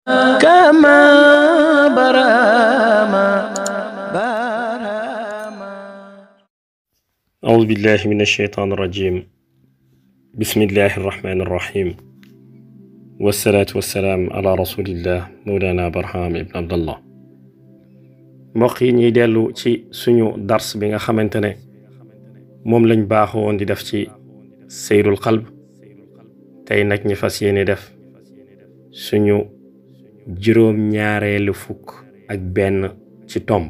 كما براما براما. أعوذ بالله من الشيطان الرجيم. بسم الله الرحمن الرحيم، والصلاة والسلام على رسول الله مولانا برهام ابن عبد الله. mbokk yi ñuy dellu ci suñu dars bi nga xamante ne moom lañ baaxoon di def ci seyrul qalb. tey nag ñi fas yéene def suñu juróom ñaareelu fukk ak benn ci tomb.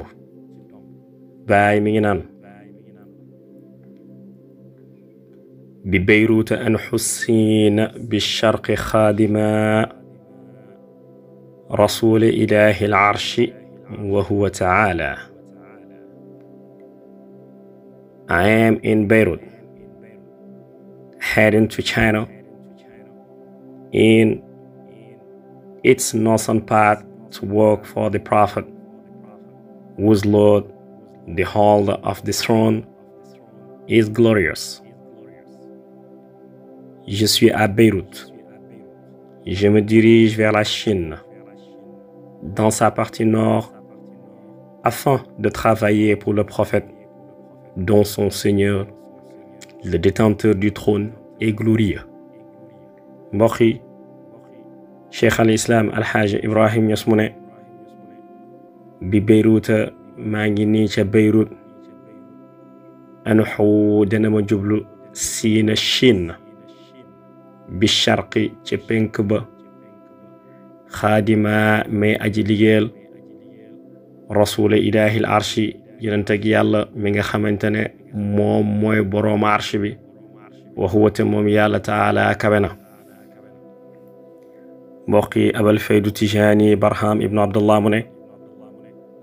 baay mi ngi naan bi beyruuta an xussiina bi sharqi xaadima rasuli ilahi al arshi wa huwa taala. I am in Beirut, heading to China in its northern part to work for the Prophet, whose Lord, the holder of the throne, is glorious. Je suis à Beyrouth. Je me dirige vers la Chine, dans sa partie nord, afin de travailler pour le Prophète, dont son Seigneur, le détenteur du trône, est glorieux. mbokk yi cheikh al islam alxaaji ibrahim Ñas mu ne bi beyruuta maa ngi nii ca Beyrut anuxu dana ma jublu siina Chine bi sharqi ca penk ba xaadima may aji liggéeyal rasula ilahi al arshi yonent ak yàlla mi nga xamante ne moom mooy boroom arsh bi wa huwa te moom yàlla taala kawe na. mbokk yi abal faydu tijaani barham ibnu abdullah mu ne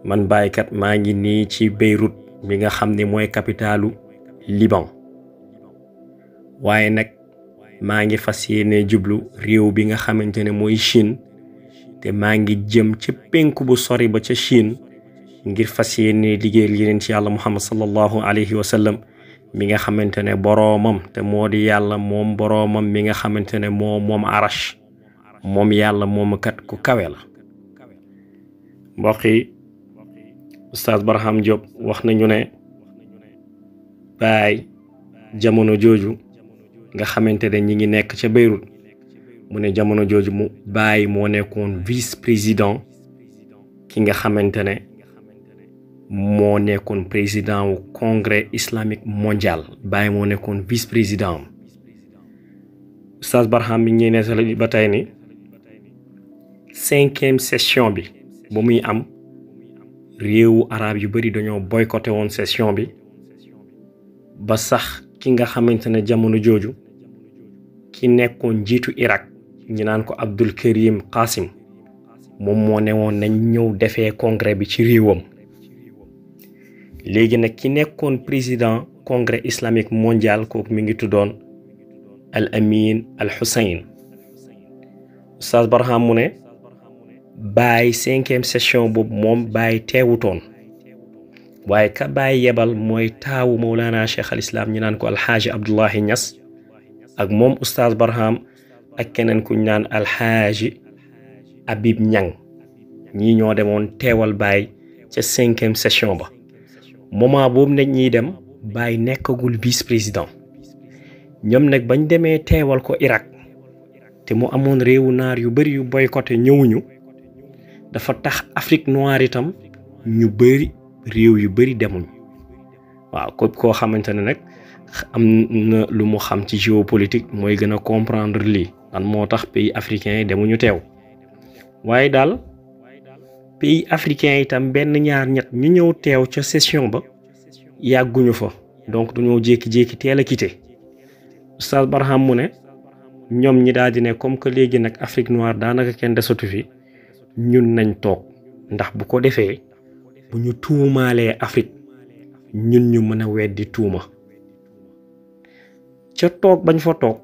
man bàyyikat maa ngi nii ci Beyrut mi nga xam ne mooy capitalu Liban, waaye nag maa ngi fas yéene jublu réew bi nga xamante ne mooy Chine, te maa ngi jëm ci penku bu sori ba ca Chine ngir fas yéene liggéeyal yeneen ci yàlla muhammad sallallahu alayhi wa sallam mi nga xamante ne boroomam te moo di yàlla moom boroomam mi nga xamante ne moom arash moom yàlla moom kat ku kawe la. mbokk yi Oustaz Barham Diop wax nañu ne baay jamono jooju nga xamante ne ñi ngi nekk ca Beyrut, mu ne jamono jooju mu baay moo nekkoon vice président ki nga xamante ne moo nekkoon président wu congrès islamique mondial. baay moo nekkoon vice président. Oustaz Barham mi ñuy nettali ba tey ni 5e session bi bu muy am réewu arab yu bari dañoo boycotté woon session bi, ba sax ki nga xamante ne jamono jooju ki nekkoon njiitu Irak ñu naan ko Abdul Karim Qasim moom moo ne woon nañ ñëw defee congrès bi ci réewam. léegi nag ki nekkoon président congrès islamique mondial kooku mi ngi tuddoon al amin al Hussein. Oustaz Barham mu ne baay 5e session boobu moom baay teewutoon, waaye ka baay yebal mooy taawu Mawlana cheikh al islam ñu naan ko alxaaji Abdullahi Ñas ak moom Oustaz Barham ak keneen ku ñu naan alxaaji Habib Ñang. ñii ñoo demoon teewal baay ca 5e session ba. moment boobu nag ñiy dem baay nekkagul vice président. ñoom nag bañ demee teewal ko Irak te mu amoon réewu naar yu bari yu boycotté ñëwuñu, dafa tax Afrique noire itam ñu bari réew yu bari demuñ. waaw képp koo xamante ne nag am na lu mu xam ci géopolitique mooy gën a comprendre lii lan moo tax pays africains yi demuñu teew. waaye daal pays africains itam benn ñaar ñett ñu ñëw teew ca session ba yàgguñu fa, donc dañoo jékki-jékki teel a quitté. Oustaz Barham mu ne ñoom ñi daal di ne comme que léegi nag Afrique noire daanaka kenn desatu fi, ñun nañ toog, ndax bu ko defee bu ñu tuumaalee Afrique ñun ñu mën a weddi tuuma. ca toog bañ fa toog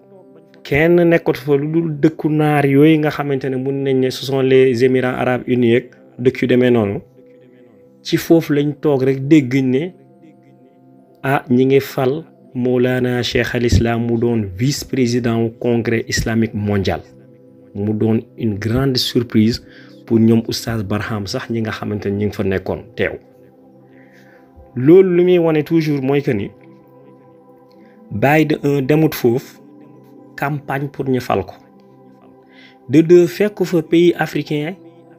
kenn nekkatu fa lu dul dëkku naar yooyu nga xamante ne mun nañ ne ce sont les Émirats arabes unis ak dëkk yu demee noonu. ci foofu lañ toog rek dégg ne ñi ngi fal Mawlana Cheikh al Islam mu doon vice président au congrès islamique mondial. mu doon une grande surprise pour ñoom oustaz Barham sax ñi nga xamante ni ñu ngi fa nekkoon teew loolu lu muy wane toujours mooy que ni Baye de un demut foofu campagne pour ñu fal ko de deux fekk fa pays africain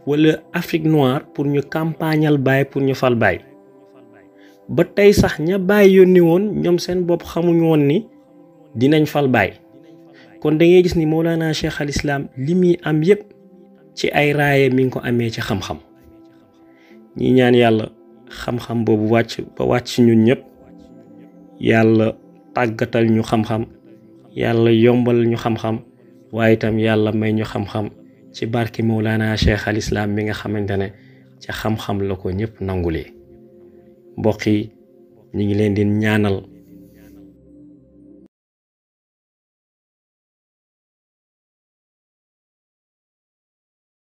wala Afrique noire pour ñu campagnal Baye pour ñu fal Baye ba tey sax ña Baye yónni woon ñoom seen bopp xamuñu woon ni dinañ fal Baye kon da ngay gis ni Mawlana Cheikh al Islam li muy am yépp ci ay raaye mi ngi ko amee ci xam-xam ñi ñaan yàlla xam-xam boobu wàcc ñun ñëpp yàlla tàggatal ñu xam-xam yàlla yombal ñu xam-xam waaye itam yàlla may ñu xam-xam ci barki Mawlana Cheikh al Islam mi nga xamante ne ci xam-xam la ko ñëpp nangulee mbokk yi ñu ngi leen di ñaanal